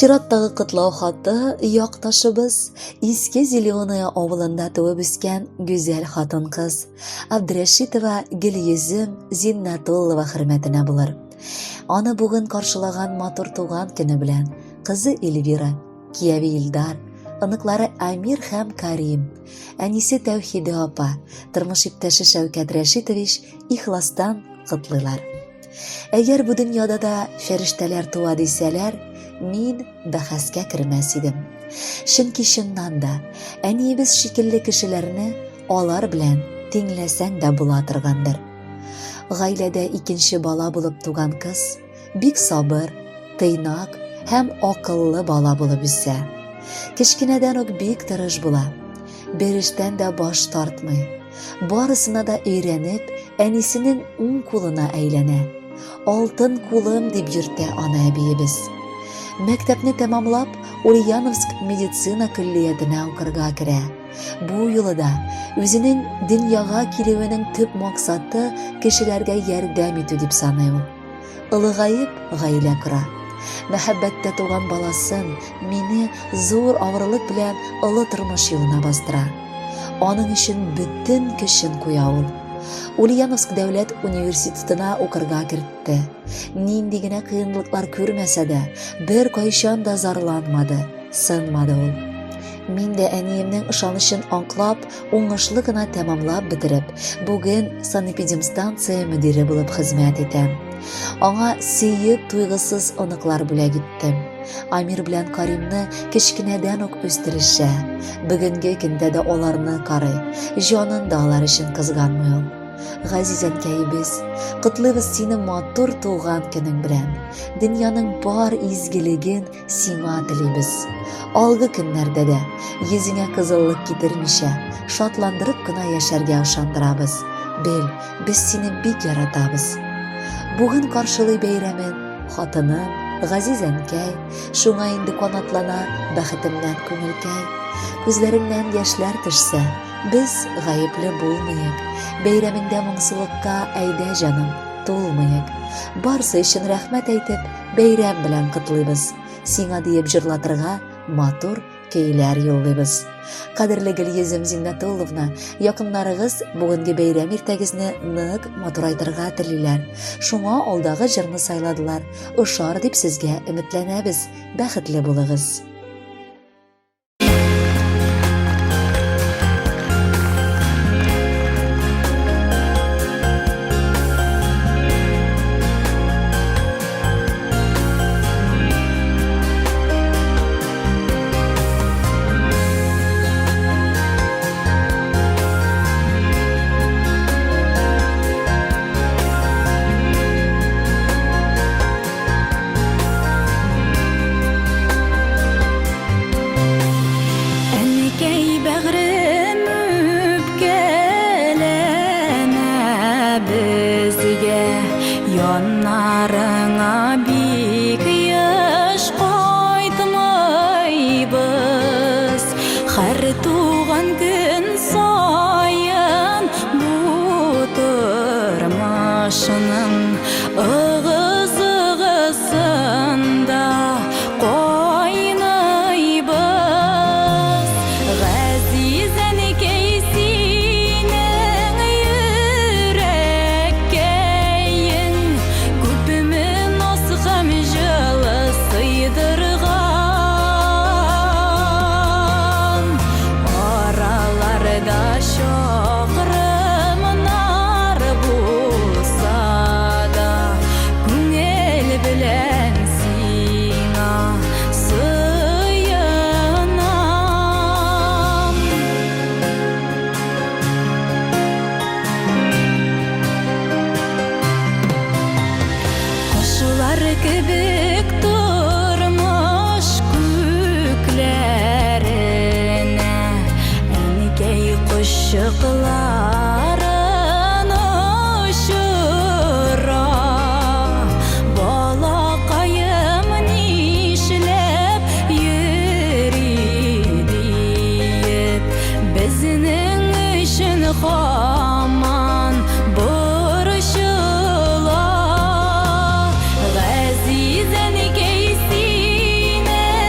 Чираттагы котлау хаты якташыбыз Иске Зеленая авылында туып үскән гүзәл хатын-кыз Абдрәшитова Гөлйөзем Зиннәтуллова хөрмәтенә булыр. Аны бүген каршылаган матур туган көне белән кызы Эльвира, кияве Илдар, оныклары Амир һәм Карим, әнисе Тәүхидә апа, тормыш иптәше Шәүкәт Рәшитович ихластан котлыйлар. Әгәр бу дөньяда да фәрештәләр туа дисәләр, мин бәхәскә кермәс идем. Чөнки чыннан да, әниебез шикелле кешеләрне алар белән тиңләсәң дә була торгандыр. Гаиләдә икенче бала булып туган кыз бик сабыр, тыйнак һәм акыллы бала булып үсә. Кечкенәдән үк бик тырыш була. Бер эштән дә баш тартмый. Барысына да өйрәнеп, әнисенең уң кулына әйләнә. Алтын кулым дип йөртә аны әбиебез. Мәктәпне тәмамлап, Ульяновск медицина көллиятенә укырга керә. Бу юлы да үзенең дөньяга килүенең төп максаты кешеләргә ярдәм итү дип саный ул. Олыгаеп гаилә кора. Мәхәббәттә туган баласын, мине зур авырлык белән олы тормыш юлына бастыра. Аның өчен бөтен көчен куя ул. Ульяновск дәүләт университетына укырга кертте. Нинди генә кыенлыклар күрмәсә дә, бер кайчан да зарланмады, сынмады ул. Мин дә әниемнең ышанычын аклап, уңышлы гына тәмамлап бетереп, бүген санэпидемстанция мөдире булып хезмәт итәм. Аңа сөеп туйгысыз оныклар бүләк иттем. Амир белән Каримны кечкенәдән үк үстерешә. Бүгенге көндә дә аларны карый, җанын да алар өчен кызганмый ул. Газиз әнкәебез, котлыйбыз сине матур туган көнең белән. Дөньяның бар изгелеген Сиңа телибез. Алгы көннәрдә дә йөзеңә кызыллык китермичә, шатландырып кына яшәргә ышандырабыз. Бел, без сине бик яратабыз. Бүген каршылый бәйрәмен хатыным, газиз әнкәй, шуңа инде канатлана бәхетемнән күңелкәй. Күзләреңнән яшьләр төшсә, без гаепле булмыйк. Бәйрәмеңдә моңсулыкка әйдә, җаным, тулмыйк. Барсы өчен рәхмәт әйтеп, Бәйрәм белән котлыйбыз. Сиңа диеп җырлатырга матур көйләр юллыйбыз. Кадерле Гөлйөзем Зиннәтулловна, якыннарыгыз бүгенге бәйрәм иртәгезне нык матурайтырга телиләр. Шуңа алдагы җырны сайладылар. Ошар дип сезгә өметләнәбез. Бәхетле булыгыз. Әнкәй бәгърем үпкәләмә безгә, яннарыңа бик еш кайтмыйбыз. Һәр туган көн саен бу тормышның Ыгы-зыгысында кайныйбыз. Газиз әнкәй, синең йөрәккәең күпме наз һәм җылы сыйдырган. Араларда чакрымнар булса да, күңел белән сиңа сыенам. Кошлар кебек тормыш күкләренә Әнкәй кошчыкларын очыра. Балакаем нишләп йөри диеп, Безнең өчен һаман борчыла. Газиз әнкәй, синең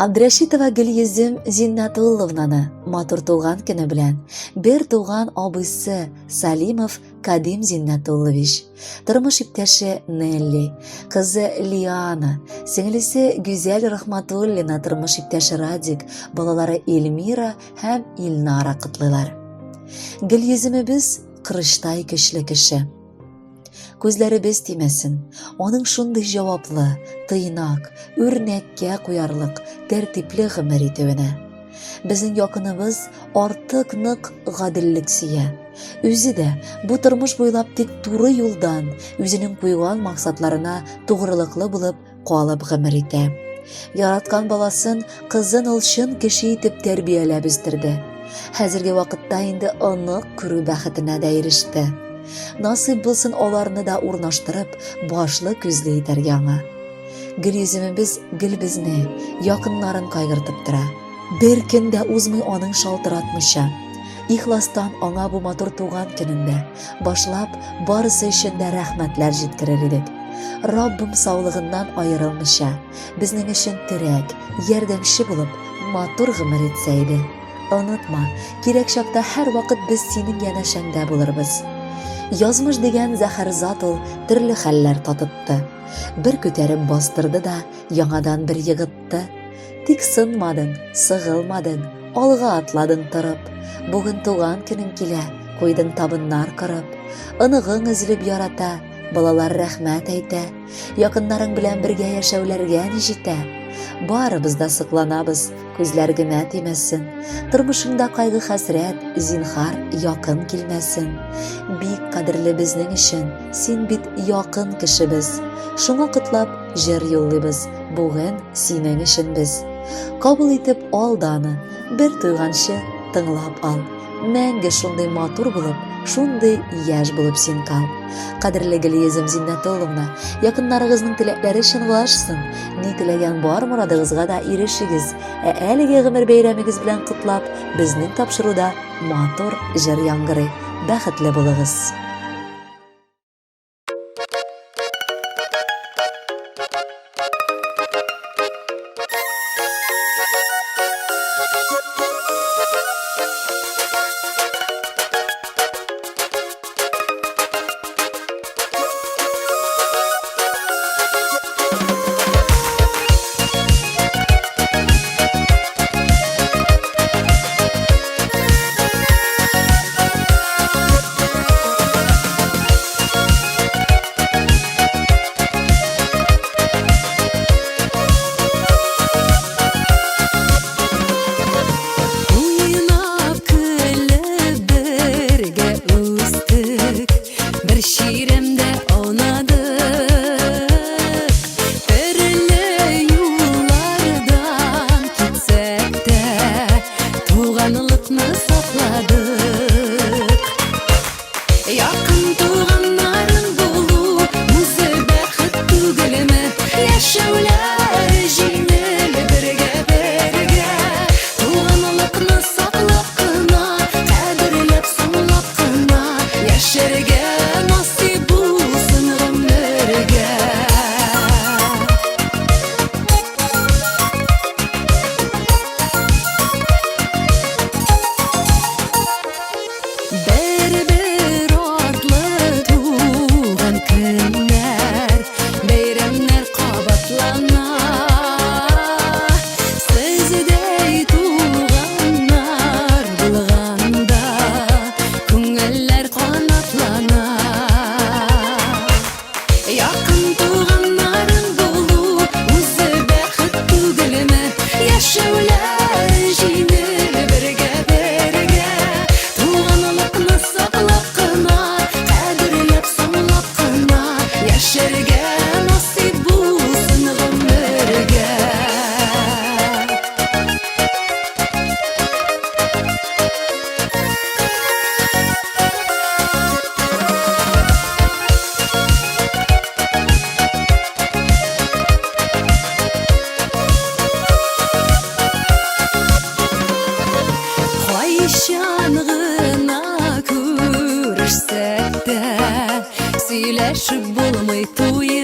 Абдрәшитова Гөлйөзем Зиннәтулловнаны матур туган көне белән бер туган абыйсы Салимов Кадим Зиннәтуллович, тормыш иптәше Нелли, кызы Лиана, сеңлесе Гүзәл Рахматуллина, тормыш иптәше Радик, балалары Эльмира һәм Илнара котлыйлар. Гөлйөземебез кырычтай көчле кеше. Күзләребез тимәсен, аның шундый җаваплы, тыйнак, үрнәккә куярлык, тәртипле гомер итүенә. Безнең якыныбыз артык нык гаделлек сөя. Үзе дә бу тормыш буйлап тик туры юлдан, үзенең куйган максатларына тугрылыклы булып калып гомер итә. Яраткан баласын, кызын ул чын кеше итеп тәрбияләп үстерде. Хәзерге вакытта инде онык күрү бәхетенә дә иреште. Насыйп булсын аларны да урнаштырып, башлы күзле итәргә аңа. Гөлйөземебез гел безне, якыннарын кайгыртып тора. Бер көн дә узмый аның шалтыратмыйча. Ихластан аңа бу матур туган көнендә башлап барысы өчен дә рәхмәтләр җиткерер идек. Раббым саулыгыннан аерылмыйча, безнең өчен терәк, ярдәмче булып, матур гомер итсә иде. Онытма, кирәк чакта һәрвакыт без синең янәшәңдә булырбыз. Язмыш дигән зәһәр зат ул төрле хәлләр татытты. Бер күтәреп бастырды да, яңадан бер егытты. Тик сынмадың, сыгылмадың, алга атладың торып. Бүген туган көнең килә, куйдың табыннар корып. Оныгың өзелеп ярата, балалар рәхмәт әйтә. Якыннарың белән бергә яшәүләргә ни җитә? Барыбыз да сокланабыз, күзләр генә тимәсен. Тормышыңда кайгы-хәсрәт, зинхар, якын килмәсен. Бик кадерле безнең өчен, син бит якын кешебез. Шуңа котлап җыр юллыйбыз, бүген синең өчен без. Кабул итеп ал да аны, бер туйганчы тыңлап ал. Мәңге шундый матур булып, шундый яшь булып син кал. Кадерле Гөлйөзем Зиннәтулловна, якыннарыгызның теләкләре чынга ашсын. Ни теләгән бар морадыгызга да ирешегез. Ә әлеге гомер бәйрәмегез белән котлап, безнең тапшыруда матур җыр яңгырый. Бәхетле булыгыз! Уйнап, көлеп бергә үстек, бер чирәмдә аунадык. Төрле юллардан китсәк тә, туганлыкны сакладык. Якын туганнарың булу үзе бәхет түгелме? Яшәүләр җиңел бергә бергә. Туганлыкны саклап кына, кадерләп соңлап кына яшәргә насыйп булсын гомергә. Бер-бер артлы туган көннәр, бәйрәмнәр кабатлана. Сездәй туганнар булганда, күңелләр канатлана. Якын туганнарың булу үзе бәхет түгелме? Яшәүләр җиңел бергә бергә. Туганлыкны саклап кына, кадерләп соңлап кына яшәргә насыйп булсын гомергә. Кайчан гына күрешсәк тә, сөйләшеп булмый туй.